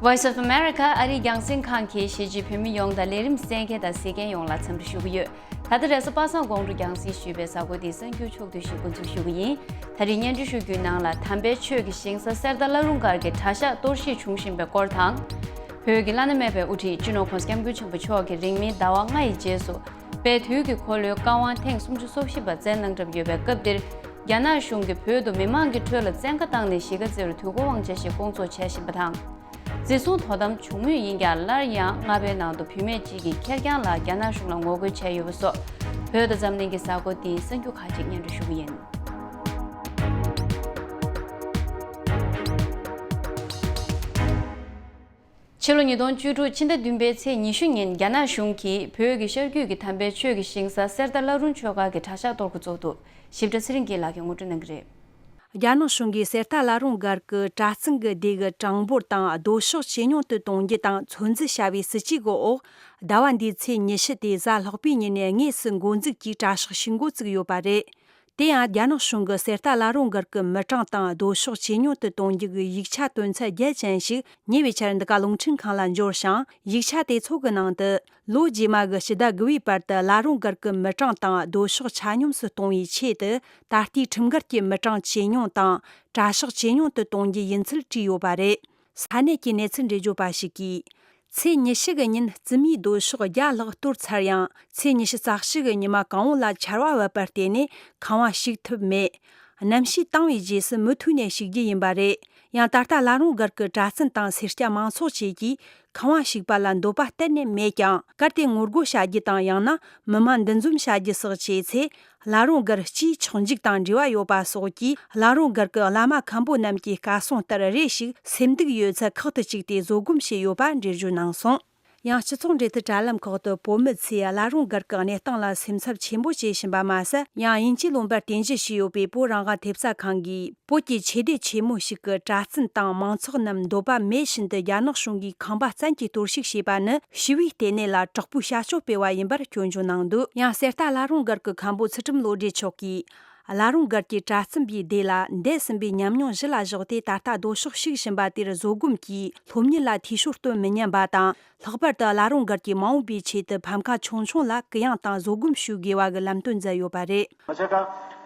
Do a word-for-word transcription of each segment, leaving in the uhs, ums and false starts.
Voice of America ཨ་རིའི་རྒྱང་སྲིང་ཁང་གིས་གཞིས་བྱེས་བོད་མི་ཡོངས་དང་ལས་རིམ་གསན་མཁན་དང་གཟིགས་མཁན་ཡོངས་ལ་འཚམས་འདྲི་ཞུ་གི་ཡོད། ད་ལྟ་རེས་གཟའ་པ་སངས་དགོང་དྲོ་རྒྱང་སྲིང་ཞུས་པའི་གཟའ་འཁོར་འདིའི་གསར་འགྱུར་ཕྱོགས་བསྡུས་ཤིག་འགོ་འཛུགས་ཞུ་གི་ཡིན། ད་རེས་སྙན་སྒྲོན་ཞུ་རྒྱུའི་ནང་ལ་དམ་པའི་ཆོས་ཀྱི་ཞིང་ས་གསེར་རྟ་བླ་རུང་སྒར་གྱི་གྲྭ་ཤག་གཏོར་བཤིག་བྱུང་བཞིན་པའི་སྐོར་དང་། བོད་ཀྱི་བླ་ན་མེད་པའི་དབུ་ཁྲིད་སྤྱི་ནོར་༸གོང་ས་༸སྐྱབས་མགོན་ཆེན་པོ་མཆོག་གིས་རིང་མིན་ཟླ་བ་ལྔ་ཡི་རྗེས་སུ། དཔལ་དུས་ཀྱི་འཁོར་ལོའི་བཀའ་དབང་ཐེངས་སུམ་ཅུ་སོ་བཞི་པ་སྩལ་གནང་གྲབས་ཡོད་པའི་སྐབས་འདིར། རྒྱ་ནག་གཞུང་གིས་བོད་དུ་མི་མང་གི་ཁྲོད་ལ་བཙན་བཀའ་བཏང་ནས་གཞིས་ཀ་རྩེ་རུ་དུས་འཁོར་དབང་ཆེན་ཞིག་བསྐོང་ཚོགས་བྱས་བཞིན་པ་དང་། འཛིན་བཟུང་དོ་དམ་བྱུང་མུས་ཡིན་ཀྱང་། སླར་ཡང་རྔ་པའི་ནང་དུ་བུད་མེད་ཅིག་གིས་ཁེར་རྐྱང་ལ་རྒྱ་ནག་གཞུང་ལ་ངོ་རྒོལ་བྱས་ཡོད་པ་སོགས། བོད་དང་འཛམ་གླིང་གི་གཟའ་འཁོར་འདིའི་གསར་འགྱུར་ཁག་ཅིག་སྙན་སྒྲོན་ཞུ་གི་ཡིན། ཕྱི་ལོ་ཉིས་སྟོང་བཅུ་དྲུག་ཕྱི་ཟླ་བདུན་པའི་ཚེས་ཉི་ཤུ་ཉིན། རྒྱ་ནག་གཞུང་གིས་བོད་ཀྱི་ཤར་རྒྱུད་ཀྱི་དམ་པའི་ཆོས་ཀྱི་ཞིང་ས་གསེར་རྟ་བླ་རུང་ཆོས་སྒར་གྱི་གྲྭ་ཤག་གཏོར་རྒོལ་བཙུགས་འདུག། ཞིབ་ཕྲ་ཚེ་རིང་སྐྱིད་ལགས་ཀྱིས་ངོ་སྤྲོད་གནང་གི་རེད། རྒྱ་ནག་གཞུང་གིས་གསེར་རྟ་བླ་རུང་སྒར་གྱི་གྲྭ་བཙུན་གྱི་སྡེ་གི་གྲངས་འབོར་དང་སྡོད་ཕྱོགས་ཇེ་ཉུང་དུ་གཏོང་རྒྱུ་དང་ཚོད་འཛིན་བྱ་བའི་སྲིད་ཇུས་ཀྱི་འོག། ཟླ་བ་འདིའི་ཚེས་ཉི་ཤུ་སྟེ་གཟའ་ལྷག་པའི་ཉིན་ནས་དངོས་སུ་འགོ་འཛུགས་ཀྱིས་གྲྭ་ཤག་ཞིག་འགོ་བཙུགས་ཡོད་པ་རེད། དེ་ཡང་རྒྱ་ནག་གཞུང་གིས་གསེར་རྟ་བླ་རུང་སྒར་གྱི་མི་གྲངས་དང་སྡོད་ཕྱོགས་ཇེ་ཉུང་དུ་གཏོང་རྒྱུ་གི་ཡིག་ཆ་དོན་ཚན་བརྒྱད་ཅན་ཞིག་ཉེ་བའི་ཆར་འདི་ག་རླུང་འཕྲིན་ཁང་ལ་འབྱོར་ཞིང་། ཡིག་ཆ་དེ་ཚོ་གི་ནང་དུ། ལོ་རྗེས་མ་གི་ཕྱི་ཟླ་དགུ་པའི་བར་དུ་བླ་རུང་སྒར་གྱི་མི་གྲངས་དང་སྡོད་ཕྱོགས་ཆ་སྙོམས་སུ་གཏོང་བའི་ཆེད་དུ། ད་ལྟའི་ཁྲིམས་འགལ་གྱི་མི་གྲངས་ཇེ་ཉུང་དང་། གྲྭ་ཤག་ཇེ་ཉུང་དུ་གཏོང་རྒྱུ་ཡིན་ཚུལ་བྲིས་ཡོད་པ་རེད། ས་གནས་ཀྱི་གནས་ཚུལ་འགྲེལ་བརྗོད་པ་ཞིག་གིས། ཚེས་ཉི་ཤུ་གི་ཉིན་རྩིས་མེད་སྡོད་ཕྱོགས་བརྒྱ་ལྷག་གཏོར་ཚར་ཡང་། ཚེས་ཉི་ཤུ་རྩ་གཅིག་གི་ཉི་མ་གང་བོ་ལ་ཆར་པ་བབས་པར་བརྟེན་ནས་ཁང་བ་ཞིག་ཐུབ་མེད། གནམ་གཤིས་དྭངས་པའི་རྗེས་སུ་མུ་མཐུད་ནས་ཞིག་རྒྱུ་ཡིན་པ་རེད། ཡང་ད་ལྟ་བླ་རུང་སྒར་གྱི་གྲྭ་བཙུན་དང་སེར་སྐྱ་མང་ཚོགས་བཅས་ཀྱིས་ཁང་བ་ཞིག་པ་ལ་འདོད་པ་གཏན་ནས་མེད་ཀྱང་། གལ་ཏེ་ངོ་རྒོལ་བྱ་རྒྱུ་དང་། ཡང་ན་མི་མང་འདུ་འཛོམས་བྱ་རྒྱུ་སོགས་བྱས་ཚེ། བླ་རུང་སྒར་སྤྱིའི་ཆགས་འཇིག་དང་འབྲེལ་བ་ཡོད་པ་སོགས་ཀྱིས། བླ་རུང་སྒར་གྱི་བླ་མ་མཁན་པོ་རྣམས་ཀྱི་བཀའ་གསུང་ལྟར་རེ་ཞིག་སེམས་སྡུག་ཡོད་ཚད་ཁག་ཏུ་བཅུག་སྟེ་བཟོད་སྒོམ་བྱས་ཡོད་པ་འགྲེལ་བརྗོད་གནང་སོང་། ཡང་སྤྱི་ཚོགས་འབྲེལ་མཐུད་དྲ་ལམ་ཁག་ཏུ་བོད་མི་ཚོས་བླ་རུང་སྒར་གྱི་གནས་སྟངས་ལ་སེམས་འཚབ་ཆེན་པོ་བྱེད་བཞིན་པ་མ་ཟད། ཡང་དབྱིན་ཇིའི་ལུང་པར་རྟེན་གཞི་བྱས་ཡོད་པའི་བོད་རང་དབང་ཐེབས་རྩ་ཁང་གིས། བོད་ཀྱི་ཆོས་སྡེ་ཆེན་མོ་ཞིག་གི་གྲྭ་བཙུན་དང་མང་ཚོགས་རྣམས་འདོད་པ་མེད་བཞིན་དུ་རྒྱ་ནག་གཞུང་གིས་ཁང་པ་བཙན་གྱིས་གཏོར་བཤིག་བྱས་པ་ནི་ཞི་བའི་ལྟེ་གནས་ལ་དྲག་པོའི་བྱ་སྤྱོད་སྤེལ་བ་ཡིན་པར་སྐྱོན་བརྗོད་གནང་འདུག། ཡང་གསེར་རྟ་བླ་རུང་སྒར་གྱི་མཁན་པོ་ཚུལ་ཁྲིམས་བློ་གྲོས་མཆོག་གིས། བླ་རུང་སྒར་གྱི་གྲྭ་བཙུན་པའི་སྡེ་ལ་འདས་ཟིན་པའི་ཉམས་མྱོང་གཞི་ལ་བཞག་སྟེ། ད་ལྟ་སྡོད་ཕྱོགས་ཞིག་བཞིན་པ་དེར་བཟོད་སྒོམ་གྱིས་སློབ་གཉེར་ལ་འཐུས་ཤོར་གཏོང་མི་ཉན་པ་དང་། ལྷག་པར་དུ་བླ་རུང་སྒར་གྱི་མ་འོངས་པའི་ཆེད་དུ་ཕམ་ཁ་ཆུང་ཆུང་ལ་གུ་ཡངས་དང་བཟོད་སྒོམ་ཞུ་དགོས་པ་གི་ལམ་སྟོན་མཛད་ཡོད་པ་རེད། ང་ཅག་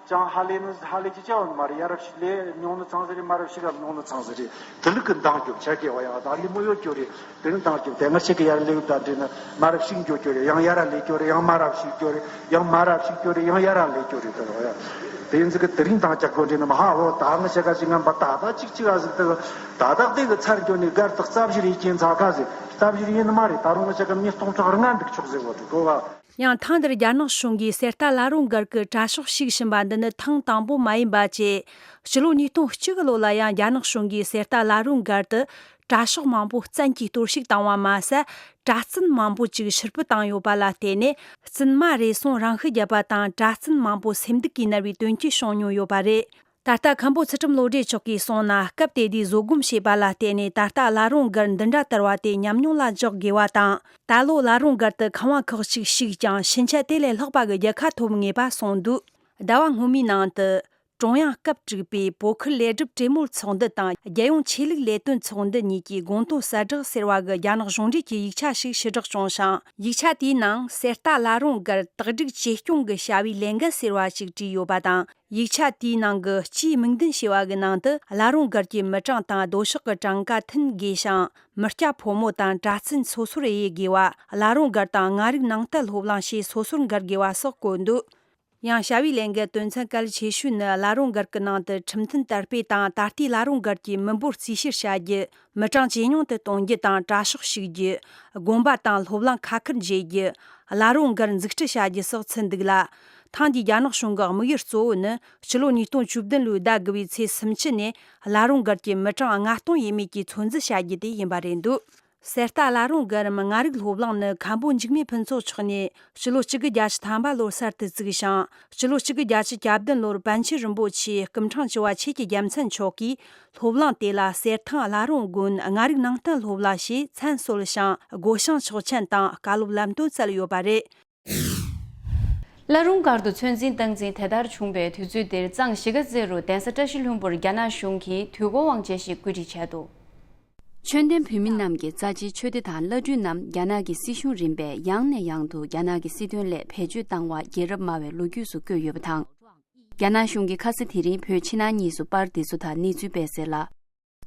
ཀྱང་ཧ་ལས་ནི་ཧ་ལས་ཀྱི་བྱ་བ་ནི་མ་རེད། ཡ་རབས་ཤིག་ལས་མྱོང་ནི་ཚང་ཟེར་རེད། མ་རབས་ཤིག་ལ་མྱོང་ནི་ཚང་ཟེར་རེད། དེ་ལུགས་ཀྱི་འདང་རྒྱོབ་ཆ་རྒྱས་པ་ཡང་ད་ལི་མོ་ཡོད་རྒྱུ་རེད། དེ་ནི་འདང་རྒྱོབ་དེ་སྔ་ཕྱི་གི་ཡར་ལེའུ་དང་འབྲེལ་ནི་མ་རབས་ཤིག་འགྱོ་རྒྱུ་རེད། ཡང་ཡར་ལས་རྒྱུ་རེད། ཡང་མ་རབས་ཤིག་འགྱོ་རེད། ཡང་མ་རབས་ཤིག་འགྱོ་རེད། ཡང་ཡར་ལས་རྒྱུ་རེད། དེ་རེད་ཡ། དེ་ཡིན་ཟིག་གི་དེ་རིང་འདང་རྒྱག་དགོས་འདྲེ་ནི་མ་ཧ་ལོ། ད་ང་ཤ་ཁ་ཞིག་ངན་པ་ད་ད་ཅིག་ཅིག་ཨ་ཟིག་དེ་ད་ད་དེ་གི་ཚར་འགྱོ་ནི་སྒར་དག་རྩ་བཞི་རེད་རྐྱེན་ཚ་ཁ་ཟིག་རྩ་བཞི་རེད་ཡིན་ནི་མ་རེད། ད་རུང་ང་ཤ་ཁ་མི་སྟོང་ཕྲག་ལྔ་འདུག་ཆོག་ཟེར་བ་འདུག་གོ་བ། ཡང་ཐེངས་འདིར་རྒྱ་ནག་གཞུང་གིས་གསེར་རྟ་བླ་རུང་སྒར་གྱི་གྲྭ་ཤག་ཞིག་བྱིན་པ་འདི་ནི་ཐེངས་དང་པོ་མ་ཡིན་པ་བཅས། ཕྱི་ལོ་ཉིས་སྟོང་གཅིག་གི་ལོ་ལ་ཡང་རྒྱ་ནག་གཞུང་གིས་གསེར་རྟ་བླ་རུང་སྒར་དུ་གྲྭ་ཤག་མང་པོ་བཙན་གྱིས་གཏོར་བཤིག་བཏང་བ་མ་ཟད། གྲྭ་བཙུན་མང་པོ་ཅིག་ཕྱིར་འབུད་བཏང་ཡོད་པ་ལ་བརྟེན་ནས། བཙུན་མ་རེ་ཟུང་རང་ཤི་བརྒྱབ་པ་དང་། གྲྭ་བཙུན་མང་པོ་སེམས་སྡུག་གིས་མནར་བའི་དོན་རྐྱེན་བྱུང་མྱོང་ཡོད་པ་རེད། ད་ལྟ་མཁན་པོ་ཚུལ་ཁྲིམས་བློ་གྲོས་མཆོག་གིས་གསུངས་ན། སྐབས་དེ་དུས་བཟོད་སྒོམ་བྱས་པ་ལ་བརྟེན་ནས། ད་ལྟ་བླ་རུང་སྒར་འདི་འདྲ་དར་བ་དེ་ཉམས་མྱོང་ལ་འཇོག་དགོས་པ་དང་། ད་ལོ་བླ་རུང་སྒར་དུ་ཁང་བ་ཁག་ཅིག་བཤིག་ཀྱང་། ཕྱིན་ཆད་དེ་ལས་ལྷག་པ་གི་རྒྱལ་ཁ་ཐོབ་ངེས་པ་གསུངས་འདུག། ཟླ་བ་སྔོན་མའི་ནང་དུ། ཀྲུང་དབྱང་སྐབས་དྲུག་པའི་བོད་ཁུལ་ལས་སྒྲུབ་གྲོས་མོལ་ཚོགས་འདུ་དང་། རྒྱལ་ཡོངས་ཆོས་ལུགས་ལས་དོན་ཚོགས་འདུ་གཉིས་ཀྱི་དགོངས་དོན་གསལ་བསྒྲགས་ཟེར་བ་གི་རྒྱ་ནག་གཞུང་འབྲེལ་གྱི་ཡིག་ཆ་ཞིག་ཕྱིར་བསྒྲགས་བྱུང་ཞིང་། ཡིག་ཆ་དེའི་ནང་གསེར་རྟ་བླ་རུང་སྒར་དག་སྒྲིག་བཅོས་སྐྱོང་གི་བྱ་བའི་ལས་འགན་ཟེར་བ་ཞིག་བྲིས་ཡོད་པ་དང་། ཡིག་ཆ་དེའི་ནང་གི་སྤྱིའི་དམིགས་འདུན་ཞེས་པ་གི་ནང་དུ། བླ་རུང་སྒར་གྱི་མི་གྲངས་དང་སྡོད་ཕྱོགས་ཀྱི་གྲངས་ཀ་མཐུན་དགོས་ཤིང་། མི་སྐྱ་ཕོ་མོ་དང་གྲྭ་བཙུན་སོ་སོར་དབྱེ་དགོས་པ། བླ་རུང་སྒར་དང་ལྔ་རིག་ནང་བསྟན་སློབ་གླིང་ཞེས་སོ་སོར་འགལ་དགོས་པ་སོགས་བཀོད་འདུག། ཡང་བྱ་བའི་ལས་འགན་དོན་ཚན་གལ་ཆེ་ཤོས་ནི། བླ་རུང་སྒར་གྱི་ནང་དུ་ཁྲིམས་མཐུན་དར་སྤེལ་དང་། ད་ལྟའི་བླ་རུང་སྒར་གྱི་མི་འབོར་རྩིས་བཤེར་བྱ་རྒྱུ། མི་གྲངས་ཇེ་ཉུང་དུ་གཏོང་རྒྱུ་དང་། གྲྭ་ཤག་བཤིག་རྒྱུ། དགོན་པ་དང་སློབ་གླིང་ཁ་ཁུར་འབྱེད་རྒྱུ། བླ་རུང་སྒར་འཛུགས་སྐྲུན་བྱ་རྒྱུ་སོགས་ཚུད་འདུག་ལ། ཐེངས་འདིའི་རྒྱ་ནག་གཞུང་གི་དམིགས་ཡུལ་གཙོ་བོ་ནི། ཕྱི་ལོ་ཉིས་སྟོང་བཅུ་བདུན་ལོའི་ཟླ་དགུ་བའི་ཚེས་སུམ་ཅུ་ནས། བླ་རུང་སྒར་གྱི་མི་གྲངས་ལྔ་སྟོང་ཡས་མས་ཀྱི་ཚོད་འཛིན་བྱ་རྒྱུ་དེ་ཡིན་པ་རེད་འདུག། གསེར་རྟ་བླ་རུང་སྒར་རམ་ལྔ་རིག་སློབ་གླིང་ནི་མཁན་པོ་འཇིགས་མེད་ཕུན་ཚོགས་མཆོག་ནས་ཕྱི་ལོ་གཅིག་དགུ་བརྒྱད་ཅུ་ཐམ་པ་ལོར་གསར་དུ་བཙུགས་ཤིང་། ཕྱི་ལོ་གཅིག་དགུ་བརྒྱད་ཅུ་གྱ་བདུན་ལོར་པཎ་ཆེན་རིན་པོ་ཆེ་སྐུ་ཕྲེང་བཅུ་བ་ཆོས་ཀྱི་རྒྱལ་མཚན་མཆོག་གིས་སློབ་གླིང་དེ་ལ་གསེར་ཐང་བླ་རུང་དགོན་ལྔ་རིག་ནང་བསྟན་སློབ་གླིང་ཞེས་མཚན་གསོལ་ཞིང་། སྒོ་བྱང་ཆོག་མཆན་དང་བཀའ་སློབ་ལམ་སྟོན་སྩལ་ཡོད་པ་རེད། བླ་རུང་སྒར་དུ་ཚོད་འཛིན་སྟངས་འཛིན་དེ་ལྟར་བྱུང་བའི་དུས་ཚོད་འདིར། གཙང་གཞིས་ཀ་རྩེ་རུ་གདན་ས་བཀྲ་ཤིས་ལྷུན་པོར་རྒྱ་ནག་གཞུང་གིས་དུས་འཁོར་དབང་ཆེན་ཞིག་བཀོད་སྒྲིག་བྱས་འདུག། ཆོས་ལྡན་བོད་མི་རྣམས་ཀྱི་རྩ་ཆེའི་ཆོས་སྡེ་དང་བླ་སྤྲུལ་རྣམས་རྒྱ་ནག་གི་སྲིད་གཞུང་རིམ་པས་ཡང་ནས་ཡང་དུ་རྒྱ་ནག་གི་སྲིད་དོན་སླད་བེད་སྤྱོད་བཏང་བ་རྒྱལ་རབས་སྨྲ་བའི་ལོ་རྒྱུས་སུ་བཀོད་ཡོད་པ་དང་། རྒྱ་ནག་གཞུང་གིས་ཁ་ས་དེ་རིང་བོད་ཕྱི་ནང་གཉིས་སུ་པར་དེ་ཚོ་དང་གནས་ཚུལ་སྤེལ་གསལ་ལ།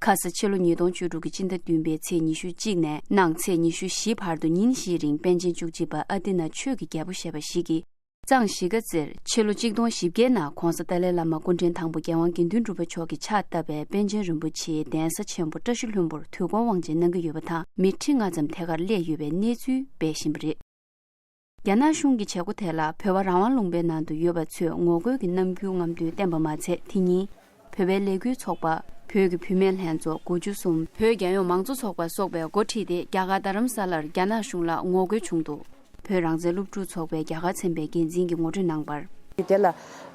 ཁ་ས་ཕྱི་ལོ་ཉིས་སྟོང་བཅུ་དྲུག་གི་སྤྱི་ཟླ་བདུན་པའི་ཚེས་ཉི་ཤུ་གཅིག་ནས་གནངས་ཚེས་ཉི་ཤུ་བཞི་བར་དུ་ཉིན་བཞིའི་རིང་པཎ་ཆེན་བཅུ་གཅིག་པ་ཨ་ཏི་ན་ཆོས་ཀྱི་རྒྱལ་པོ་ཞེས་པ་ཞིག་གིས། གཙང་གཞིས་ཀ་རྩེར་ཕྱི་ལོ་གཅིག་སྟོང་བཞི་བརྒྱའི་ནང་༧གོང་ས་ཏཱ་ལའི་བླ་མ་སྐུ་ཕྲེང་དང་པོ་༧རྒྱལ་དབང་དགེ་འདུན་གྲུབ་པ་མཆོག་གིས་ཕྱག་བཏབ་པའི་པཎ་ཆེན་རིན་པོ་ཆེའི་གདན་ས་ཆེན་པོ་བཀྲ་ཤིས་ལྷུན་པོར་དུས་འཁོར་དབང་ཆེན་གནང་གི་ཡོད་པ་དང་། མི་ཁྲི་ལྔ་ཙམ་ཐད་ཀར་སླེབས་ཡོད་པའི་གནས་ཚུལ་སྤེལ་བཞིན་པ་རེད། རྒྱ་ནག་གཞུང་གི་བྱེད་སྒོ་དེ་ལ་བོད་པ་རང་དབང་ལུང་པའི་ནང་དུ་ཡོད་པ་ཚོས་ངོ་རྒོལ་གྱི་རྣམ་འགྱུར་རྔམ་སྟོན་བསྟན་པ་མ་ཚད། དེ་ཉིན། བོད་པའི་ལས་འགུལ་ཚོགས་པ། བོད་ཀྱི་བུད་མེད་ལྷན་ཚོགས་དགུ་བཅུ་གསུམ། བོད་རྒྱལ་ཡོངས་མང་གཙོ་ཚོགས་པ་སོགས་པས་འགོ་ཁྲིད་དེ་རྒྱ་གར་རྡ་རམ་ས་ལར་རྒྱ་ནག་གཞུང་ལ་ངོ་རྒོལ་བྱུང་འདུག་བོད་རང་བཙན་སློབ་ཕྲུག་ཚོགས་པའི་རྒྱ་གར་ཚན་པའི་འགན་འཛིན་གྱིས་ངོ་སྤྲོད་གནང་བར། དེ་ལ་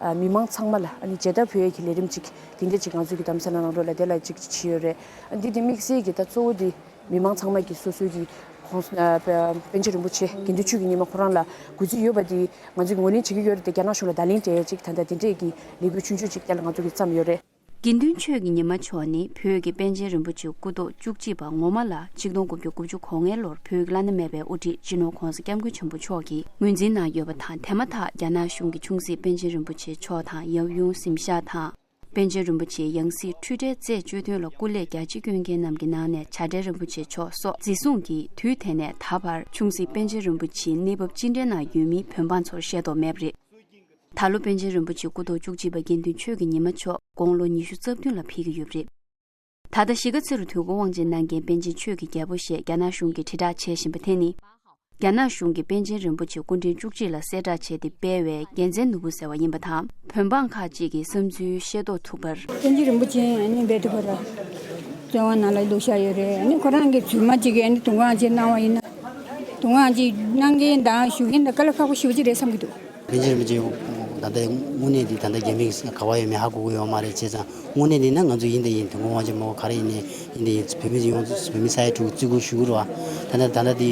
ཨ་མི་མང་ཚང་མ་ལ་ཨ་ནི་མཇལ་དར་ཕུལ་ཡས་ཀྱི་ལས་རིམ་ཅིག་དེ་འདྲ་ཅིག་ང་ཚོས་ཀྱི་དམ་ས་ལ་ནང་ལོགས་ལ་དེ་ལ་ཅིག་བྱས་ཡོད་རེད། ཨ་འདི་དེ་དམིགས་བསལ་གྱི་ད་གཙོ་བོ་དེ། མི་མང་ཚང་མ་གིས་སོ་སོའི་གི་ཁོང་ཨ་པ་པཎ་ཆེན་རིན་པོ་ཆེ་དགེ་འདུན་ཆོས་ཀྱི་ཉི་མ་ཁོ་རང་ལ་གུས་བརྩི་ཡོད་པ་འདི་ང་ཚོས་ཀྱི་ངོས་ལེན་བྱེད་ཀྱི་ཡོད་རེད་དེ། རྒྱ་ནག་གཞུང་ལ་བརྡ་ལན་སྤྲད་ཡ་ཅིག་ད་ལྟ་དེ་འདྲས་ཀྱི་ལས་འགུལ་ཆུང་ཆུང་ཅིག་དེ་ལ་ང་ཚོ་གིས་བརྩམས་ཡོད་རེད། དགེ་འདུན་ཆོས་ཀྱི་ཉི་མ་མཆོག་ནི་བོད་ཀྱི་པཎ་ཆེན་རིན་པོ་ཆེ་སྐུ་ཐོག་བཅུ་གཅིག་པ་ངོ་མ་ལ་ཆིག་སྟོང་དགུ་བརྒྱ་དགུ་བཅུ་གོ་ལྔའི་ལོར་བོད་ཀྱི་བླ་ན་མེད་པའི་དབུ་ཁྲིད་སྤྱི་ནོར་༧གོང་ས་༧སྐྱབས་མགོན་ཆེན་པོ་མཆོག་གིས་ངོས་འཛིན་གནང་ཡོད་པ་དང་། དེ་མ་ཐག་རྒྱ་ནག་གཞུང་གིས་ཆུང་སྲིད་པཎ་ཆེན་རིན་པོ་ཆེ་མཆོག་དང་ཡབ་ཡུམ་གཟིམ་ཤག་དང་། པཎ་ཆེན་རིན་པོ་ཆེའི་ཡང་སྲིད་འཁྲུལ་བྲལ་རྩད་གཅོད་དོན་ལ་སྐུ་ལས་རྒྱ་ཆེ་བསྐྱོན་མཁན་རྣམས་ཀྱི་ནང་ནས་བྱ་བྲལ་རིན་པོ་ཆེ་མཆོག་སོགས་འཛིན་བཟུང་གིས་དུས་དེ་ནས་ད་བར་ཆུང་སྲིད་པཎ་ཆེན་རིན་པོ་ཆེའི་གནས་བབ་ཅི་འདྲའི་ནང་ཡོད་མིན་བོད་འབངས་ཚོར་ཤེས་རྟོགས་མེད་པ་རེད། ད་ལོ་པཎ་ཆེན་རིན་པོ་ཆེ་སྐུ་ཐོག་བཅུ་གཅིག་པ་དགེ་འདུན་ཆོས་ཀྱི་ཉི་མ་མཆོག་དགུང་ལོ་ཉི་ཤུ་རྩ་བདུན་ལ་ཕེབས་ཀྱི་ཡོད་པ་རེད། ད་ལྟ་གཞིས་ཀ་རྩེ་རུ་དུས་འཁོར་དབང་ཆེན་གནང་མཁན་པཎ་ཆེན་ཆོས་ཀྱི་རྒྱལ་པོ་ཞེས་རྒྱ་ནག་གཞུང་གིས་དྲིལ་བསྒྲགས་བྱེད་བཞིན་པ་དེ་ནི། རྒྱ་ནག་གཞུང་གིས་པཎ་ཆེན་རིན་པོ་ཆེ་སྐུ་ཕྲེང་བཅུ་གཅིག་ལ་གསལ་བསྒྲགས་བྱས་ཏེ་སྤེལ་བའི་རྒྱལ་མཚན་ནོར་བུ་ཟེར་བ་ཡིན་པ་དང་། བོད་འབངས་ཁག་ཅིག་གི་བསམ་ཚུལ་ཤེས་རྟོགས་ཐུབ་པར། པཎ་ཆེན་རིན་པོ་ཆེ་ཨ་ནི་བལ་ཏུ་བར་བཙོན་ཁང་ནང་ལ་བླུགས་བཞག་ཡོད་རེད། ཨ་ནི་ཁོ་རང་གི་རྫུན་མ་ཅིག་གིས་ཨ་ནི་དུང་ཁང་ཅིག་གནང་བ་ཡིན་ན། དུང་ཁང་ཅིག་གནང་མཁན་དང་ཞུ་མཁན་དང་དཀའ་ལས་ཁག་པོ་ཞེ་པོ་ཅིག་རེད་བསམ་གྱི་འདུག་པཎ་ཆེན་རིན་པོ་ཆེ་ད་ལྟ་དངོས་གནས་འདི་ད་ལྟ་རྒྱ་མི་ག་པར་ཡོད་མེད་ཧ་གོ་གི་ཡོད་མ་རེད། བྱས་ཙང་དངོས་གནས་འདི་ན་ང་ཚོ་ཡིན་དང་ཡིན། དུས་འཁོར་དབང་ཆེན་མ་ག་རེ་ཡིན་ནའི་ཡིན་དང་ཡིན། བོད་མི་ཡོངས་བོད་མི་ས་ཡ་དྲུག་བརྩི་བཀུར་ཞུ་གི་རེད་བ། ད་ལྟ་ད་ལྟ་འདི་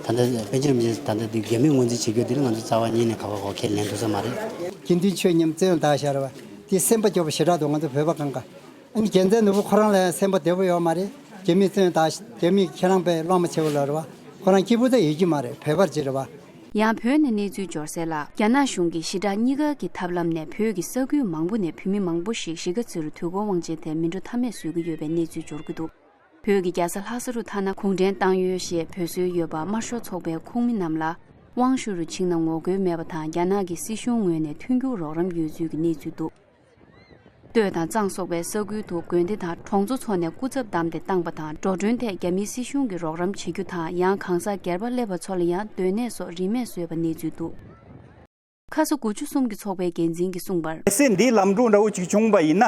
ད་ལྟ་པཎ་ཆེན་རིན་པོ་ཆེ་ད་ལྟ་འདི་རྒྱ་མིས་ངོས་འཛིན་བྱེད་རྒྱུ་འདི་ལ་ང་ཚོ་རྩ་བ་ཉིད་ནས་ག་པར་གོ་ཁས་ལེན་ཐུབ་ས་མ་རེད། དགེ་འདུན་ཆོས་ཉམས་བཙན་དག་ཤར་བ་དེ་སེམས་པ་སྐྱོ་པོ་ཞེ་དྲག་འདུག་ང་ཚོ་བོད་པ་གང་ག་ཨ་ནི་རྒྱལ་མཚན་ནོར་བུ་ཁོ་རང་ལ་ཡང་སེམས་པ་བདེ་པོ་ཡོད་མ་རེད། རྒྱ་མིས་བཙོན་ད་རྒྱ་མིས་ཁྱེད་རང་པའི་སློབ་མ་ཆེ་བོ་ལ་རེད་བ། ཁོ་རང་སྐྱིད་པོ་ད་ཡོད་ཀྱི་མ་རེད། བོད་པར་ཅི་རེད་བ། ཡང་བོད་ནས་གནས་ཚུལ་འབྱོར་གསལ་ལ། རྒྱ་ནག་གཞུང་གིས་ཞི་དྲག་གཉིས་ཀ་གི་ཐབས་ལམ་ནས་བོད་ཀྱི་ས་ཁུལ་མང་པོ་ནས་བོད་མི་མང་པོ་ཞིག་གཞིས་ཀ་རྩེ་རུ་དུས་འཁོར་དབང་ཆེན་དེར་མི་འགྲོ་ཐབས་མེད་བཟོ་གི་ཡོད་པའི་གནས་ཚུལ་འབྱོར་གྱི་འདུག་བོད་ཀྱི་རྒྱལ་ས་ལྷ་ས་རུ་ཐ་ན་གུང་ཁྲན་ཏང་ཡོན་ཞེས་འབོད་སྲོལ་ཡོད་པ་དམར་ཤོག་ཚོགས་པའི་ཁོངས་མི་རྣམས་ལ་དབང་ཞུ་རུ་ཕྱིན་ན་ངོ་རྒོལ་མེད་པ་དང་། རྒྱ་ནག་གི་སྲིད་གཞུང་ངོས་ནས་མཐུན་འགྱུར་རོགས་རམ་ཡོད་ཚུལ་གྱི་གནས་ཚུལ་འདུག་སྟོད་དང་གཙང་སོགས་པའི་ས་ཁུལ་དུ་དགོན་སྡེ་དང་གྲོང་ཚོ་ཚོ་ནས་སྐུ་ཚབ་བདམས་ཏེ་བཏང་པ་དང་། འགྲོ་གྲོན་ཐད་རྒྱ་མིའི་སྲིད་གཞུང་གིས་རོགས་རམ་བྱེད་རྒྱུ་དང་། ཡང་གང་ཟག་སྒེར་པ་སླེབས་པ་ཚོ་ལ་ཡང་སྡོད་གནས་སོགས་རིན་མེད་བཟོས་པ་གནས་ཚུལ་འདུག་ཁ་ས་དགུ་བཅུ་གསུམ་གྱི་ཚོགས་པའི་འགན་འཛིན་གྱིས་གསུངས་པར། གལ་སྲིད་འདིའི་ལམ་འགྲོ་འདྲ་བོ་ཅིག་བྱུང་བ་ཡིན་ན།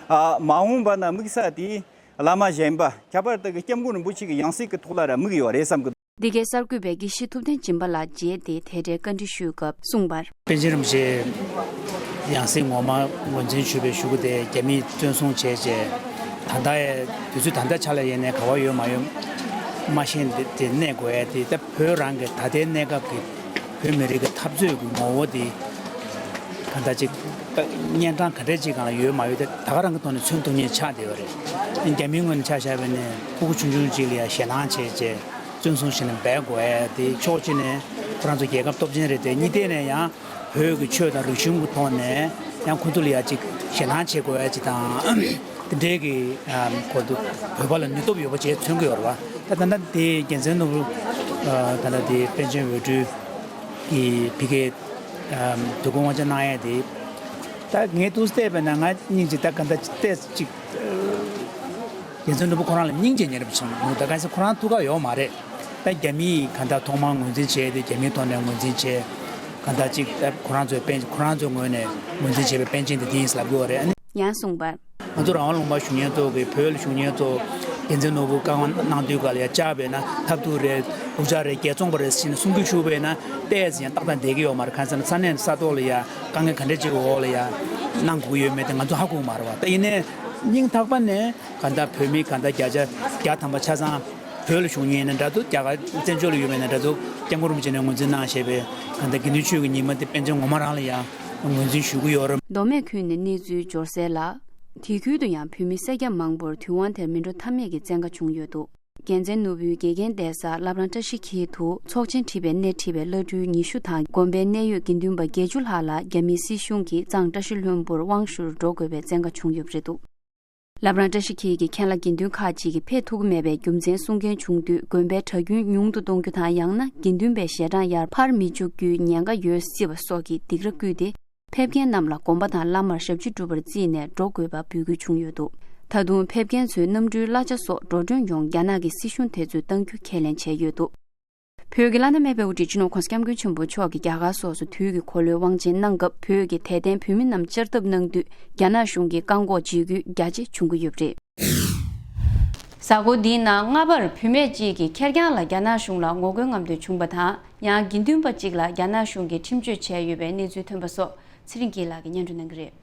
ཨ་མ་འོངས་པ་ན་དམིགས་ས་དེ་བླ་མ་གཞན་པ་ཁྱད་པར་དུ་གི་སྐྱབས་མགོན་རིན་པོ་ཆེ་གི་ཡང་སྲིད་ཀྱི་ཐོག་ལ་ར་དམིགས་ཡོད་རེད་བསམ་གི་འདུག་འདི་གའི་གསར་འགོད་པས་དགེ་བཤེས་ཐུབ་བསྟན་སྦྱིན་པ་ལགས་མཇལ་ཏེ་དེ་འབྲེལ་བཀའ་འདྲི་ཞུས་སྐབས་གསུངས་པར། པཎ་ཆེན་རིན་པོ་ཆེ་ཡང་སྲིད་ངོ་མ་ངོས་འཛིན་ཞུས་པའི་གཞུག་གུ་དེ་རྒྱ་མིས་བཙོན་བཟུང་བྱས་རྗེས། ད་ལྟ་ཡང་དུས་ཚོད་ད་ལྟ་ཆ་ལ་ཡིན་ནའི་ག་བ་ཡོད་མ་ཡོད་མ་ཤེས་དེ་དེ་གནས་དགོས་ཡ་དེ། ད་བོད་རང་གི་ད་ལྟའི་གནས་སྐབས་ཀྱི་བོད་མི་རིགས་ཀྱི་འཐབ་རྩོད་ཀྱི་ངོ་བོ་དེ་ག་འདྲ་ཅིག་གཉན་འཕྲང་ག་འདྲ་ཅིག་སྒང་ལ་ཡོད་མ་ཡོད་དེ་ད་ག་རང་གི་ཐོག་ནས་མཚོན་ཐུབ་མཁན་ཆགས་བསྡད་ཡོད་རེད། རྒྱ་མིའི་ངོས་ནས་ཆ་བཞག་པ་ཡིན་ན་ཕྲུ་གུ་ཆུང་ཆུང་ཅིག་ལ་ཡང་ཞེད་སྣང་བྱས་རྗེས། བཙོན་བཟུང་བྱས་ནས་འབད་དགོས་ཡ་དེ་ཕྱོགས་གཅིག་ནས་ཁོ་རང་ཚོ་རྒྱལ་ཁབ་སྟོབས་ཆེན་རེད་དེ། གཉིས་ཐད་ནས་ཡང་བོད་ཀྱི་ཆོས་དང་རིག་གཞུང་གི་ཐོག་ནས་ཡང་ཁོ་ཚོ་ལ་ཡ་ཅིག་ཞེད་སྣང་བྱེད་དགོས་ཡ་ཅིག་དང་། དེ་འདྲའི་གི་ཁོ་ཚོ་བོད་པ་ལ་ནུས་སྟོབས་ཡོད་པ་ཅིག་མཚོན་གྱི་ཡོད་རེད་བ། ད་ད་ལྟ་དེ་རྒྱལ་མཚན་ནོར་བུ་ད་ལྟ་དེ་པཎ་ཆེན་འོས་སྤྲུལ་གྱི་ཕ་གིའི་དུས་འཁོར་དབང་ཆེན་གནང་ཡ་དེ། ད་ངས་ཏུས་བལྟས་པས་ན་ང་སྙིང་རྗེ། ད་ག་འདྲ་བལྟས་ཅིག་རྒྱལ་མཚན་ནོར་བུ་ཁོ་རང་ལ་སྙིང་རྗེ་ཉེ་རབས་བྱུང་། ད་ག་ཚོད་ཁོ་རང་ཐུགས་ཁག་ཡོད་མ་རེད། ད་རྒྱ་མིས་ག་འདྲ་ཐོག་མར་ངོས་འཛིན་བྱས་ཏེ་རྒྱ་མིའི་ཐོག་ནས་ངོས་འཛིན་བྱས། ག་འདྲ་ཅིག་ད་ཁོ་རང་ཚོའི་པཎ་ཁོ་རང་ཚོའི་ངོས་ནས་ངོས་འཛིན་བྱས་པའི་པཎ་ཆེན་དེ་དེ་ཡིན་ཟེར་ལབ་དགོས་པ་རེད། ཨ་ནི། ཡང་གསུངས་པར། ང་ཚོ་རང་དབང་ལུང་པ་བཞུགས་མཁན་ཚོ་གི་བོད་ལ་བཞུགས་མཁན་ཚོ་རྒྱལ་མཚན་ནོར་བུ་བཀའ་དབང་གནང་དུས་ག་ལ་ཡ་བཅར་བས་ན་ཐབས་སྡུག་རེད། འུ་ཅག་རེད། རྒྱལ་བཙོང་པ་རེད་ཟེར་ནས་གསུང་གི་ཞུ་བས་ན་ཏོག་ཙམ་ཡང་ཏག་ཏག་བསྡད་ཀྱི་ཡོད་མ་རེད། གང་ཟེར་ན་ས་གནས་ས་ཐོག་ལ་ཡ་དཀའ་ངལ་ག་འདྲ་ཅིག་འོག་ལ་ཡ་གནང་དགོས་ཀྱི་ཡོད་མེད་དེ་ང་ཚོ་ཧ་གོ་གི་མ་རེད་བ། ད་ཡིན་ནའི་སྙིང་ཐག་པ་ནས་ག་འདྲ་བོད་མི་ག་འདྲ་བརྒྱ་ཆ་བརྒྱ་ཐམ་པ་ཆ་ཚང་བོད་ལ་བཞུགས་མཁན་ཡིན་ན་འདྲ་འདུག་རྒྱ་གར་བཙན་བྱོལ་ལ་ཡོད་མཁན་ཡིན་ན་འདྲ་འདུག་སྐྱབས་མགོན་རིན་པོ་ཆེ་ནས་ངོས་འཛིན་གནང་བཞག་པའི་ག་འདྲ་དགེ་འདུན་ཆོས་ཀྱི་ཉི་མ་དེ་པཎ་ཆེན་ངོ་མ་རང་ལ་ཡང་ངོས་འཛིན་ཞུ་གི་ཡོད་རེད། མདོ་སྨད་ཁུལ་ནས་གནས་ཚུལ་འབྱོར་གསལ་ལ། དེ་ཁུལ་དུ་ཡང་བོད་མི་སེར་སྐྱ་མང་པོར་དུས་དབང་དེར་མི་འགྲོ་ཐབས་མེད་ཀྱི་བཙན་བཀའ་བྱུང་ཡོད་འདུག་རྒྱལ་མཚན་ནོར་བུའི་དགེ་རྒན་བསྡད་ས་བླ་བྲང་བཀྲ་ཤིས་འཁྱིལ་དུ་ཚོགས་ཆེན་ཁྲིད་པའི་སྣེ་ཁྲིད་པའི་བླ་སྤྲུལ་ཉི་ཤུ་དང་དགོན་པའི་གནད་ཡོད་དགེ་འདུན་པ་བརྒྱད་ཅུ་ལྷག་ལ་རྒྱ་མིའི་སྲིད་གཞུང་གིས་གཙང་བཀྲ་ཤིས་ལྷུན་པོར་དབང་ཞུར་འགྲོ་དགོས་པའི་བཙན་བཀའ་བྱུང་ཡོད་པ་རེད་འདུག་བླ་བྲང་བཀྲ་ཤིས་འཁྱིལ་གྱི་མཁན་བླ་དགེ་འདུན་ཁག་ཅིག་གིས་ཕེབས་ཐུབ་ཀྱི་མེད་པའི་རྒྱུ་མཚན་གསུང་མཁན་བྱུང་དུས། དགོན་པའི་གྲྭ་རྒྱུན་ཉུང་དུ་གཏོང་རྒྱུ་དང་། ཡང་ན་དགེ་འདུན་པའི་ཞལ་གྲངས་ཡར་འཕར་མི་འཇུག་རྒྱུའི་ཉེན་ཁ་ཡོད་སྲིད་པ་སོགས་ཀྱི་སྡིགས་ར་བསྐུལ་ཏེ། ཕེབས་མཁན་རྣམས་ལ་དགོན་པ་དང་བླ་མར་ཞབས་ཕྱི་སྒྲུབ་པར་བརྩིས་ནས་འགྲོ་དགོས་པ་འབོད་སྐུལ་བྱུང་ཡོད་འདུག་ད་དུང་ཕེབས་མཁན་ཚོའི་གནམ་གྲུའི་གླ་ཆ་སོགས་འགྲོ་གྲོན་ཡོངས་རྒྱ་ནག་གི་སྲིད་གཞུང་དེ་ཚོས་གཏང་རྒྱུ་ཁས་ལེན་བྱས་ཡོད་འདུག་བོད་ཀྱི་བླ་ན་མེད་པའི་དབུ་ཁྲིད་སྤྱི་ནོར་༸གོང་ས་༸སྐྱབས་མགོན་ཆེན་པོ་མཆོག་གིས་རྒྱ་གར་སོགས་སུ་དུས་ཀྱི་འཁོར་ལོའི་དབང་ཆེན་གནང་སྐབས། བོད་ཀྱི་དད་ལྡན་བོད་མི་རྣམས་བཅར་འཐབ་གནང་དུས། རྒྱ་ནག་གཞུང་གིས་བཀག་འགོག་བྱེད་རྒྱུ་རྒྱ་ཆེ་བྱུང་གི་ཡོད་པ་རེད། གཟའ་འཁོར་འདིའི་ནང་སྔ་བར་བུད་མེད་ཅིག་གིས་ཁེར་རྐྱང་ལ་རྒྱ་ནག་གཞུང་ལ་ངོ་རྒོལ་རྔམ་སྟོན་བྱུང་བ་དང་། ཡང་དགེ་འདུན་པ་ཅིག་ལ་རྒྱ་ནག་གཞུང་གིས་ཁྲིམས་གཅོད་བྱས་ཡོད་པའི་གནས་ཚུལ་ཐོན་པ་སོགས། ཚེ་རིང་སྐྱིད་ལགས་ཀྱིས་སྙན་སྒྲོན་གནང་གི་རེད།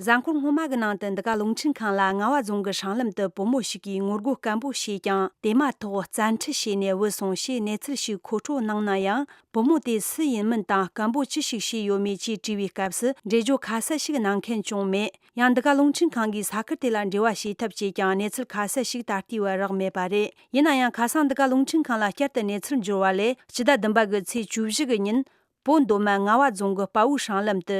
གཟའ་འཁོར་སྔོན་མ་གི་ནང་དུ་འདི་ག་རླུང་འཕྲིན་ཁང་ལ་རྔ་བ་རྫོང་གི་སྲང་ལམ་དུ་བུ་མོ་ཞིག་གིས་ངོ་རྒོལ་སྐམ་པོ་བྱས་ཀྱང་། དེ་མ་ཐག་བཙན་ཁྲིད་བྱས་ནས་བུད་སོང་ཞེས་གནས་ཚུལ་ཞིག་མཁོ་སྤྲོད་གནང་ན་ཡང་། བུ་མོ་དེ་སུ་ཡིན་མིན་དང་སྐམ་པོ་ཅི་ཞིག་བྱས་ཡོད་མེད་ཅེས་དྲིས་པའི་སྐབས་སུ། འགྲེལ་བརྗོད་ཁ་གསལ་ཞིག་གནང་མཁན་བྱུང་མེད། ཡང་འདི་ག་རླུང་འཕྲིན་ཁང་གིས་ས་ཁུལ་དེ་ལ་འབྲེལ་བ་བྱེད་ཐབས་བྱས་ཀྱང་། གནས་ཚུལ་ཁ་གསལ་ཞིག་ད་ལྟའི་བར་རག་མེད་པ་རེད། ཡིན་ན་ཡང་། ཁ་སང་འདི་ག་རླུང་འཕྲིན་ཁང་ལ་བསྐྱར་དུ་གནས་ཚུལ་འབྱོར་བ་ལས། སྤྱི་ཟླ་བདུན་པ་གི་ཚེས་བཅུ་བཞི་གི་ཉིན། བོད་མདོ་སྨད་རྔ་བ་རྫོང་གི་དཔའ་བོའི་སྲང་ལམ་དུ།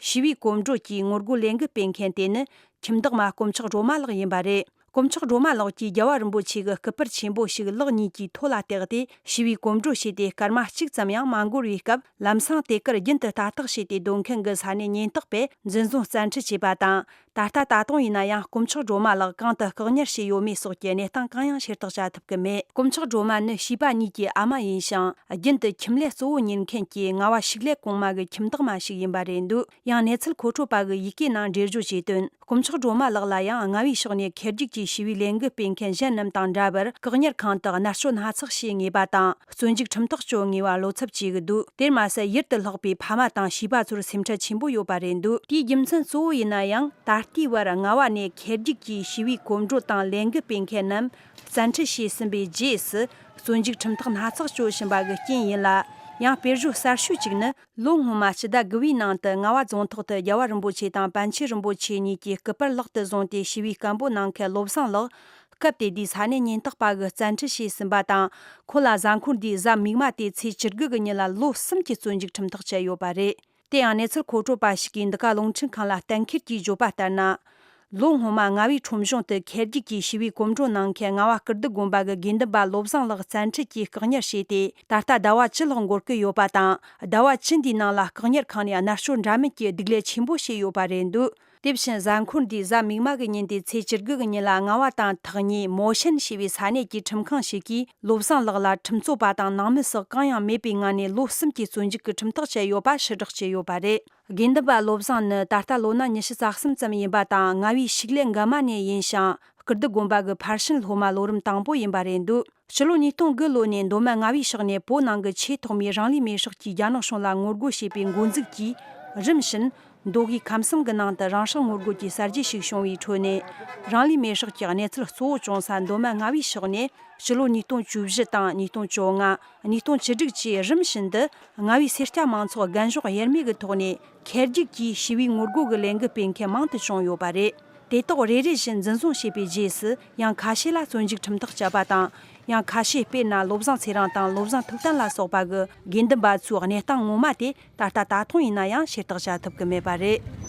ཞི་བའི་གོམ་བགྲོད་ཀྱིས་ངོ་རྒོལ་ལས་འགུལ་སྤེལ་མཁན་དེ་ནི། ཁྱིམ་བདག་མ་དཀོན་མཆོག་སྒྲོལ་མ་ལགས་ཡིན་པ་རེད། དཀོན་མཆོག་སྒྲོལ་མ་ལགས་ཀྱིས་རྒྱལ་བ་རིན་པོ་ཆེ་གི་སྐུ་པར་ཆེན་པོ་ཞིག་ལག་གཉིས་ཀྱིས་ཐོད་ལ་བཏེགས་ཏེ། ཞི་བའི་གོམ་བགྲོད་བྱས་ཏེ་སྐར་མ་གཅིག་ཙམ་ཡང་མ་འགོར་བའི་སྐབས། ལམ་སང་དེ་གར་རྒྱུན་དུ་ལྟ་རྟོག་བྱས་ཏེ། སྡོད་མཁན་གྱི་ས་གནས་ཉེན་རྟོག་པས་འཛིན་བཟུང་བཙན་ཁྲིད་བྱས་པ་དང་། ད་ལྟ་ད་དུང་ཡིན་ན་ཡང་། དཀོན་མཆོག་སྒྲོལ་མ་ལགས་གང་དུ་བཀག་ཉར་བྱས་ཡོད་མེད་སོགས་ཀྱི་གནས་སྟངས་གང་ཡང་ཤེས་རྟོགས་བྱ་ཐུབ་ཀྱི་མེད། དཀོན་མཆོག་སྒྲོལ་མ་ནི་བྱིས་པ་གཉིས་ཀྱི་ཨ་མ་ཡིན་ཞིང་། རྒྱུན་དུ་ཁྱིམ་ལས་གཙོ་བོ་གཉེར་མཁན་གྱི་རྔ་བ་ཤུག་ལེ་གོང་མ་གི་ཁྱིམ་བདག་མ་ཞིག་ཡིན་པ་རེད་འདུག་ཡང་གནས་ཚུལ་མཁོ་སྤྲོད་པ་གིས་ཡི་གེའི་ནང་འགྲེལ་བརྗོད་བྱས་དོན། དཀོན་མཆོག་སྒྲོལ་མ་ལགས་ལ་ཡང་རྔ་བའི་ཕྱོགས་ནས་ཁེར་རྒྱུག་གིས་ཞི་བའི་ལས་འགུལ་སྤེལ་མཁན་གཞན་རྣམས་དང་འདྲ་བར། བཀག་ཉར་ཁང་དུ་མནར་གཅོད་སྣ་ཚོགས་བྱེད་ངེས་པ་དང་། བཙོན་འཇུག་ཁྲིམས་ཐག་གཅོད་ངེས་པ་བློ་འཚབ་བྱེད་ཀྱི་འདུག་དེར་མ་ཟད། ཡུལ་དུ་ལྷག་པའི་ཕ་མ་དང་བྱིས་པ་ཚོར་སེམས་ཁྲལ་ཆེན་པོ་ཡོད་པ་རེད་འདུག་དེའི་རྒྱུ་མཚན་གཙོ་བོ་ཡིན་ན་ཡང་། ད་ལྟའི་བར་རྔ་བ་ནས་ཁེར་རྒྱུག་གིས་ཞི་བའི་གོམ་བགྲོད་དང་ལས་འགུལ་སྤེལ་མཁན་རྣམས་བཙན་ཁྲིད་བྱས་ཟིན་པའི་རྗེས་སུ། བཙོན་འཇུག་ཁྲིམས་ཐག་སྣ་ཚོགས་གཅོད་བཞིན་པ་གི་རྐྱེན་ཡིན་ལ། ཡང་དཔེར་བརྗོད་གསར་ཤོས་གཅིག་ནི། ལོ་སྔོན་མ་སྤྱི་ཟླ་དགུ་བའི་ནང་དུ་རྔ་བ་རྫོང་ཐོག་ཏུ་རྒྱལ་བ་རིན་པོ་ཆེ་དང་པཎ་ཆེན་རིན་པོ་ཆེ་གཉིས་ཀྱི་སྐུ་པར་ལག་ཏུ་བཟུང་སྟེ་ཞི་བའི་སྐད་འབོད་གནང་མཁན་བློ་བཟང་ལགས། སྐབས་དེ་དུས་ས་གནས་ཉེན་རྟོག་པ་གིས་བཙན་ཁྲིད་བྱས་ཟིན་པ་དང་། ཁོང་ལ་གཟའ་འཁོར་འདིའི་གཟའ་མིག་དམར་ཏེ་ཚེས་བཅུ་དགུ་གི་ཉིན་ལ་ལོ་གསུམ་གྱི་བཙོན་འཇུག་ཁྲིམས་ཐག་བཅད་ཡོད་པ་རེད། དེ་ཡང་གནས་ཚུལ་མཁོ་སྤྲོད་པ་ཞིག་གིས་འདི་ག་རླུང་འཕྲིན་ཁང་ལ་གཏན་འཁེལ་གྱིས་བརྗོད་པ་ལྟར་ན། ལོ་སྔོན་མ་རྔ་བའི་ཁྲོམ་གཞུང་དུ་ཁེར་རྒྱུག་གིས་ཞི་བའི་གོམ་བགྲོད་གནང་མཁན་རྔ་བ་ཀིརྟི་དགོན་པ་གི་དགེ་འདུན་པ་བློ་བཟང་ལགས་བཙན་ཁྲིད་ཀྱིས་བཀག་ཉར་བྱས་ཏེ། ད་ལྟ་ཟླ་བ་བཅུ་ལྷག་འགོར་གྱི་ཡོད་པ་དང་། ཟླ་བ་བཅུ་འདིའི་ནང་ལ་བཀག་ཉར་ཁང་ནས་མནར་གཅོད་འདྲ་མིན་གྱི་སྡུག་ལས་ཆེན་པོ་བྱས་ཡོད་པ་རེད་འདུག་དེ་བཞིན་གཟའ་འཁོར་འདིའི་གཟའ་མིག་དམར་གྱི་ཉིན་ཏེ་ཚེས་བཅུ་དགུ་གི་ཉིན་ལ་རྔ་བ་དང་ཐག་ཉེ་མོ་ཤན་ཞེས་པའི་ས་གནས་ཀྱི་ཁྲིམས་ཁང་ཞིག་གིས་བློ་བཟང་ལགས་ལ་ཁྲིམས་རྩོད་པ་དང་ནང་མི་སོགས་གང་ཡང་མེད་པའི་ངང་ནས་ལོ་གསུམ་གྱི་བཙོན་འཇུག་གི་ཁྲིམས་ཐག་བཅད་ཡོད་པ་ཕྱིར་བསྒྲགས་བྱས་ཡོད་པ་རེད། དགེ་འདུན་པ་བློ་བཟང་ནི་ད་ལྟ་ལོ་ན་ཉི་ཤུ་རྩ་གསུམ་ཙམ་ཡིན་པ་དང་། རྔ་བའི་ཤུག་ལེ་འགའ་མ་ནས་ཡིན་ཞིང་། ཀིརྟི་དགོན་པ་གི་ཕར་ཕྱིན་སློབ་མ་ལོ་རིམ་དང་པོ་ཡིན་པ་རེད་འདུག་ཕྱི་ལོ་ཉིས་སྟོང་དགུ་ལོ་ནས་མདོ་སྨད་རྔ་བའི་ཕྱོགས་ནས་བོད་ནང་གི་ཆེས་ཐོག་མའི་རང་ལུས་མེར་སྲེག་གིས་རྒྱ་ནག་གཞུང་ལ་ངོ་རྒོལ་བྱས་པའི་འགོ་འཛུགས་ཀྱིས། རིམ་བཞིན་མདོ་དབུས་ཁམས་གསུམ་གྱི་ནང་དུ་རང་སྲེག་ངོ་རྒོལ་གྱི་གསར་བརྗེ་ཞིག་བྱུང་བའི་ཁྲོད་ནས། རང་ལུས་མེར་སྲེག་གི་གནས་ཚུལ་གཙོ་བོ་བྱུང་ས་མདོ་སྨད་རྔ་བའི་ཕྱོགས་ནས། ཕྱི་ལོ་ཉིས་སྟོང་བཅུ་བཞི་དང་ཉིས་སྟོང་བཅོ་ལྔ། ཉིས་སྟོང་བཅུ་དྲུག་བཅས་རིམ་བཞིན་དུ་རྔ་བའི་སེར་སྐྱ་མང་ཚོགས་རྒན་གཞོན་དབྱེར་མེད་ཀྱི་ཐོག་ནས་ཁེར་རྒྱུག་གིས་ཞི་བའི་ངོ་རྒོལ་གྱི་ལས་འགུལ་སྤེལ་མཁན་མང་དུ་བྱུང་ཡོད་པ་རེད། དེ་དག་རེ་རེ་བཞིན་འཛིན་བཟུང་བྱས་པའི་རྗེས་སུ། ཡང་ཁ་ཤས་ལ་བཙོན་འཇུག་ཁྲིམས་ཐག་བཅད་པ་དང་། ཡང་ཁ་ཤས་དཔེར་ན་བློ་བཟང་ཚེ་རིང་དང་བློ་བཟང་ཐུབ་བསྟན་ལ་སོགས་པ་གི་དགེ་འདུན་པ་ཚོའི་གནས་སྟངས་ངོ་མ་དེ། ད་ལྟ་ད་དུང་ཡིན་ན་ཡང་ཤེས་རྟོགས་བྱ་ཐུབ་ཀྱི་མེད་པ་རེད།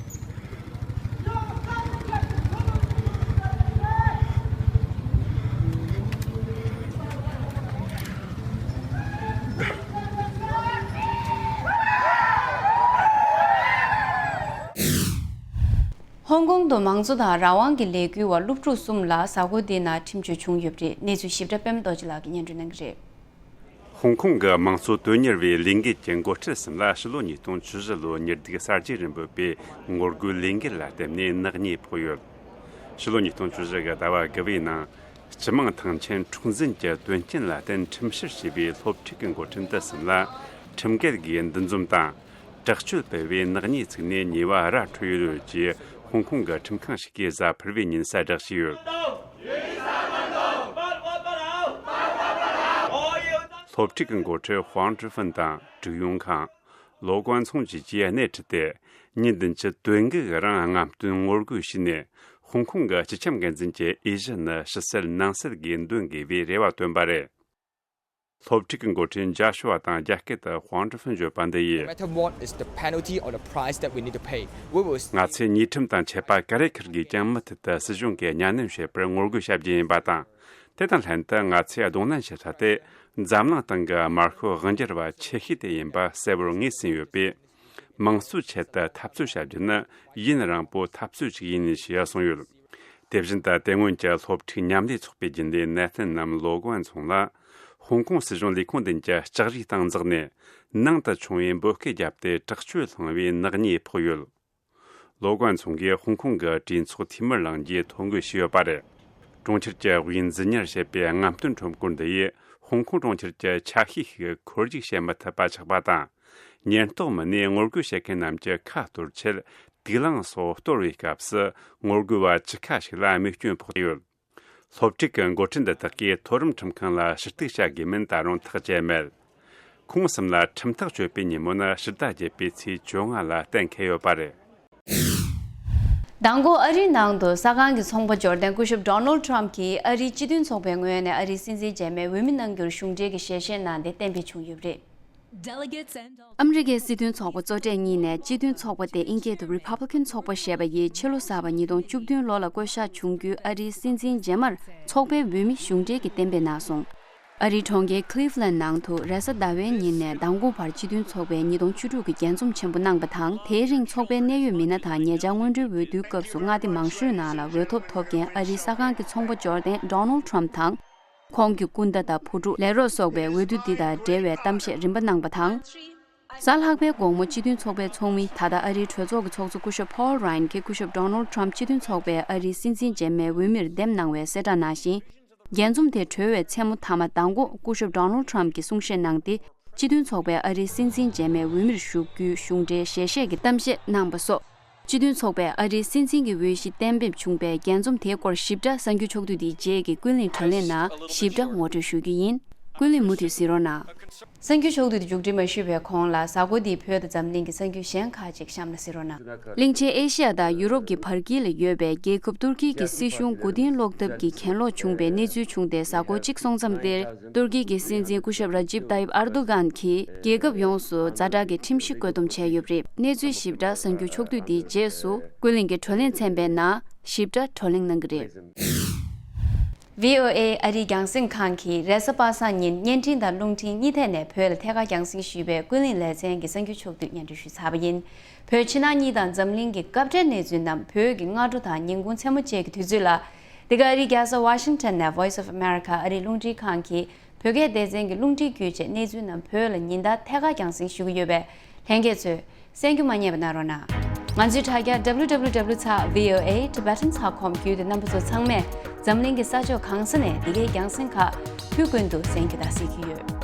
ཧོང་ཀོང་དུ་མང་གཙོ་དང་རང་དབང་གི་ལས་འགུལ་བ་སློབ་ཕྲུག་གསུམ་ལ་གཟའ་འཁོར་འདིའི་ནང་ཁྲིམས་གཅོད་བྱུང་ཡོད་པ་རེད། གནས་ཚུལ་ཞིབ་ཕྲ་པད་མ་རྡོ་རྗེ་ལགས་ཀྱིས་སྙན་སྒྲོན་གནང་གི་རེད། ཧོང་ཀོང་གི་དམངས་གཙོ་དོན་གཉེར་བའི་ལས་འགུལ་གྱི་འགོ་ཁྲིད་གསུམ་ལ་ཕྱི་ལོ་ཉིས་སྟོང་བཅུ་བཞི་ལོའི་ཉེར་བདུན་གསར་བརྗེ་རིང་འབོད་པའི་ངོ་རྒོལ་ལས་འགུལ་ལ་བརྟེན་ནས་ནག་ཉེས་ཕོག་ཡོད། ཕྱི་ལོ་ཉིས་སྟོང་བཅུ་བཞི་གི་ཟླ་བ་དགུ་པའི་ནང་། སྤྱི་དམངས་ཐང་ཆེན་འཁྲུག་འཛིང་གི་དོན་རྐྱེན་ལ་བརྟེན་ཁྲིམས་བཤེར་བྱས་པའི་སློབ་ཕྲུག་གི་འགོ་ཁྲིད་འདི་གསུམ་ལ་ཁྲིམས་འགལ་གྱིས་འདུ་འཛོམས་དང་། དྲག་སྤྱོད་སྤེལ་བའི་ནག་ཉེས་བཙུགས་ནས་ཉེས་པ་ར་འཕྲོད་ཡོད་ཅེས་ཧོང་ཀོང་གི་ཁྲིམས་ཁང་ཞིག་གིས་གཟའ་ཕུར་བུའི་ཉིན་གསལ་བསྒྲགས་བྱས་ཡོད། སློབ་ཕྲུག་གི་འགོ་ཁྲིད་ཧུའང་ཀྲི་ཧྥིན་དང་ཀྲུའུ་ཡུང་ཁང་། ལོ་ཀོན་ཚུང་ཅིས་ཀྱིས་སྣེ་ཁྲིད་དེ། ཉིན་བདུན་གྱི་དོན་དག་རང་རྔམ་སྟོན་ངོ་རྒོལ་བྱས་ནས། ཧོང་ཀོང་གི་སྤྱི་ཁྱབ་འགན་འཛིན་གྱི་ཨེ་ཤི་ནི་ཕྱི་སེལ་ནང་སེལ་གྱིས་འདོན་དགོས་པའི་རེ་བ་བཏོན་པ་རེད། སློབ་ཕྲུག་གི་འགོ་ཁྲིད་ཇཱ་ཤུ་ཝ་དང་རྒྱ་སྐད་དུ་ཧུང་ཀྲི་ཧྥུན་བརྗོད་པ་འདི་ཡིས། No matter what is the penalty or the price that we need to pay, we will ང་ཚོས་ཉེས་ཁྲིམས་དང་ཆད་པ་ག་རེ་འཁུར་དགོས་ཀྱང་མུ་མཐུད་དུ་སྲིད་གཞུང་གིས་གཉའ་གནོན་བྱེད་པར་ངོ་རྒོལ་བྱ་རྒྱུ་ཡིན་པ་དང་། དེ་དང་ལྷན་དུ་ང་ཚོས་གདོང་ལེན་བྱེད་ས་དེ་འཛམ་གླིང་སྟེང་གི་དམར་ཤོག་དབང་སྒྱུར་བ་ཆེ་ཤོས་དེ་ཡིན་པ་གསལ་བོར་ངོས་ཟིན་ཡོད་པས། དམངས་གཙོའི་ཆེད་དུ་འཐབ་རྩོད་བྱ་རྒྱུ་ནི་ཡུན་རིང་པོའི་འཐབ་རྩོད་ཅིག་ཡིན་ཞེས་གསུངས་ཡོད། དེ་བཞིན་དུ་དེ་སྔོན་གྱི་སློབ་ཕྲུག་མཉམ་ལས་ཚོགས་པའི་རྒྱུན་ལས་ནེ་ཐན་ནམ་ལོ་ཀོན་ཚུང་ལ། ཧོང་ཀོང་སྲིད་གཞུང་ལས་ཁུངས་མདུན་གྱི་ལྕགས་རིའི་སྟེང་འཛེགས་ནས། ནང་དུ་མཆོང་བའི་འབོད་སྐད་བརྒྱབ་སྟེ། དྲག་སྤྱོད་བསླངས་པའི་ནག་ཉེས་ཕོག་ཡོད། ལོ་ཀོན་ཚུང་གིས་ཧོང་ཀོང་གི་གྲོས་ཚོགས་འཐུས་མི་གླེང་རྒྱུའི་ཐོ་འགོད་བྱས་ཡོད་པ་རེད། གྲོང་ཁྱེར་གྱི་དབུས་འཛིན་གཉེར་བྱེད་པའི་རྔམ་སྟོན་ཁྲོམ་སྐོར་འདི་ཡིས་ཧོང་ཀོང་གྲོང་ཁྱེར་གྱི་ཆ་ཤས་ཤིག་འཁོར་རྒྱུག་བྱེད་མི་ཐུབ་པ་ཆགས་པ་དང་། ཉེན་རྟོག་མི་སྣས་ངོ་རྒོལ་བྱེད་མཁན་རྣམས་ཀྱི་ཁ་གཏོར་ཆེད། དུག་རླངས་སོགས་གཏོར་བའི་སྐབས་སུ། ངོ་རྒོལ་བ་བཅུ་ཁ་ཞིག་ལ་རྨས་སྐྱོན་ཕོག་ཡོད། སློབ་ཕྲུག་གི་འགོ་ཁྲིད་འདི་དག་གིས་མཐོ་རིམ་ཁྲིམས་ཁང་ལ་ཞུ་གཏུག་བྱ་དགོས་མིན་ད་རུང་ཐག་བཅད་མེད། ཁོང་གསུམ་ལ་ཁྲིམས་ཐག་གཅོད་པའི་ཉིན་མོ་ནི་ཕྱི་ཟླ་བརྒྱད་པའི་ཚེས་བཅོ་ལྔ་ལ་གཏན་འཁེལ་ཡོད་པ་རེད། མདང་དགོང་ཨ་རིའི་ནང་དུ་ས་ཁང་གི་ཚོང་པ་འབྱོར་ལྡན་སྐུ་ཞབས་ཌོ་ནལ་ཊམ་གྱིས་ཨ་རིའི་སྤྱི་མཐུན་ཚོགས་པའི་ངོས་ནས་ཨ་རིའི་སྲིད་འཛིན་རྗེས་མའི་འོས་མི་གནང་རྒྱུར་གཞུང་འབྲེལ་གྱི་ཞལ་བཞེས་གནང་སྟེ་གཏན་འབེབས་བྱུང་ཡོད་པ་རེད། ཨ་མི་རི་ཀའི་སྲིད་དོན་ཚོགས་པ་གཙོ་གྲས་གཉིས་ནས་སྤྱི་མཐུན་ཚོགས་པ་དེ་ཨིན་སྐད་དུ་Republican་ཚོགས་པ་ཞེས་པ་ཡིས་ཕྱི་ལོ་གསར་པ་ཉིས་སྟོང་བཅུ་བདུན་ལོ་ལ་བསྐོ་བཞག་བྱུང་རྒྱུའི་ཨ་རིའི་སྲིད་འཛིན་རྗེས་མར་ཚོགས་པའི་འོས་མི་གཞུང་འབྲེལ་གྱིས་གཏན་འབེབས་གནང་སོང་། ཨ་རིའི་གྲོང་ཁྱེར་Cleveland་ནང་དུ་རེས་གཟའ་ཟླ་བའི་ཉིན་ནས་མདང་དགོང་བར་སྤྱི་མཐུན་ཚོགས་པས་ཉིས་སྟོང་བཅུ་དྲུག་གི་རྒྱས་འཛོམས་ཆེན་པོ་གནང་པ་དང་། དེའི་རིང་ཚོགས་པའི་གནད་ཡོད་མི་སྣ་དང་ཉེ་ཆར་སྔོན་འགྲོའི་འོས་བསྡུའི་སྐབས་སུ་མངའ་སྡེ་མང་ཤོས་ནང་ལ་འོས་ཐོབ་ཐོབ་མཁན་ཨ་རིའི་ས་ཁང་གི་ཚོང་པ་འབྱོར་ལྡན་Donald Trump་དང་། ཁོང་གི་སྐུ་ཟླ་དང་བུ་ཕྲུག་ལས་རོགས་སོགས་པས་འོས་བསྡུ་འདི་དང་འབྲེལ་བའི་གཏམ་བཤད་རིམ་པ་གནང་པ་དང་། གཟའ་ལྷག་པའི་དགོང་མོ་སྤྱི་མཐུན་ཚོགས་པའི་ཚོགས་མི་ད་ལྟ་ཨ་རིའི་གྲོས་ཚོགས་ཀྱི་ཚོགས་གཙོ་སྐུ་ཞབས་Paul Ryan་གྱིས་སྐུ་ཞབས་Donald Trump་སྤྱི་མཐུན་ཚོགས་པའི་ཨ་རིའི་སྲིད་འཛིན་རྗེས་མའི་འོས་མིར་འདེམས་གནང་བའི་གསལ་བསྒྲགས་གནང་ཞིང་། རྒྱས་འཛོམས་དེ་གྲོལ་བའི་མཚན་མོ་མཐའ་མ་མདང་དགོང་སྐུ་ཞབས་Donald Trump་གྱིས་གསུང་བཤད་གནང་སྟེ། སྤྱི་མཐུན་ཚོགས་པའི་ཨ་རིའི་སྲིད་འཛིན་རྗེས་མའི་འོས་མིར་ཞུགས་རྒྱུའི་གཞུང་འབྲེལ་ཞལ་བཞེས་ཀྱི་གཏམ་བཤད་གནང་པ་སོགས། སྤྱི་མཐུན་ཚོགས་པའི་ཨ་རིའི་སྲིད་འཛིན་གྱི་འོས་གཞི་གཏན་འབེབས་བྱུང་པའི་རྒྱས་འཛོམས་དེའི་སྐོར་ཞིབ་ཕྲ་གསར་འགྱུར་ཕྱོགས་བསྡུས་འདིའི་རྗེས་ཀྱི་ཀུན་གླེང་དྲ་ལམ་ནང་ཞིབ་ཕྲ་ངོ་སྤྲོད་ཞུ་རྒྱུ་ཡིན། ཀུན་གླེང་མུ་མཐུད་གཟིགས་རོགས་གནང་། གསར་འགྱུར་ཕྱོགས་བསྡུས་དེ་མཇུག་སྒྲིལ་མ་ཞུས་པའི་གོང་ལ་གཟའ་འཁོར་འདིའི་བོད་དང་འཛམ་གླིང་གི་གསར་འགྱུར་གཞན་ཁག་ཅིག་གཤམ་ལ་གཟིགས་རོགས་གནང་། གླིང་ཆེན་ཨེ་ཤི་ཡ་དང་ཡུ་རོབ་ཀྱི་བར་དཀྱིལ་ལ་ཡོད་པའི་རྒྱལ་ཁབ་ཏུར་ཀི་གི་སྲིད་གཞུང་མགོ་རྟིང་སློག་ཐབས་ཀྱི་གྱེན་ལོག་བྱུང་པའི་གནས་ཚུལ་བྱུང་སྟེ་གཟའ་འཁོར་གཅིག་སོང་མཚམས་དེར། ཏུར་ཀི་གི་སྲིད་འཛིན་སྐུ་ཞབས་ར་ཇིབ་ཏཱ་ཡིབ་ཨར་དོ་གྷན་གྱིས་རྒྱལ་ཁབ་ཡོངས་སུ་ཛ་དྲག་གི་ཁྲིམས་གཞི་བཀོད་འདོམས་བྱས་ཡོད་པ་རེད། གནས་ཚུལ་ཞིབ་ཕྲ་གསར་འགྱུར་ཕྱོགས་བསྡུས་འདིའི་རྗེས་སུ་ཀུན་གླེང་གི་བགྲོ་གླེང་ཚན་པའི་ནང་ཞིབ་ཕྲ་བགྲོ་གླེང་གནང་གི་རེད། ཝི་ཨོ་ཨེ་ཨ་རིའི་རྒྱང་སྲིང་ཁང་གིས་རེས་གཟའ་པ་སངས་ཉིན་བརྙན་འཕྲིན་དང་རླུང་འཕྲིན་གཉིས་ཐད་ནས་བོད་ལ་ཐད་ཀར་རྒྱང་སྲིང་ཞུས་པའི་ཀུན་གླེང་ལེ་ཚན་གྱི་གསར་འགྱུར་ཕྱོགས་བསྡུས་སྙན་སྒྲོན་ཞུས་ཚར་བ་ཡིན། བོད་ཕྱི་ནང་གཉིས་དང་འཛམ་གླིང་གི་སྐབས་འབྲེལ་གནས་ཚུལ་རྣམས་བོད་ཀྱི་སྔ་དྲོ་དང་ཉིན་གུང་མཚན་མོ་བཅས་ཀྱི་དུས་ཚོད་ལ། འདི་ག་ཨ་རིའི་རྒྱལ་ས་ཝ་ཤིང་ཊོན་ནས་Voice of America་ཨ་རིའི་རླུང་འཕྲིན་ཁང་གི་བོད་སྐད་སྡེ་ཚན་གྱི་རླུང་འཕྲིན་བརྒྱུད་བཅས་གནས་ཚུལ་རྣམས་བོད་ལ་ཉིན་ལྟར་ཐད་ཀར་རྒྱང་སྲིང་ཞུ་གི་ཡོད་པས་ལྷན་རྒྱས་ཚོས་གསན་རྒྱུ་མ་བསྙེལ་བ་གནང་རོགས་གནང་། ང་ཚོའི་དྲ་རྒྱ་W W W dot V O A Tibetan dot com བརྒྱུད་དེ་རྣམ་པ་ཚོ་ཚང་མས་འཛམ་གླིང་གི་ས་ཕྱོགས་གང་ས་ནས་འདི་གའི་རྒྱང་སྲིང་ཁག་དུས་ཀུན་ཏུ་གསན་རྒྱུ་དང་གཟིགས་རྒྱུ་ཡོད།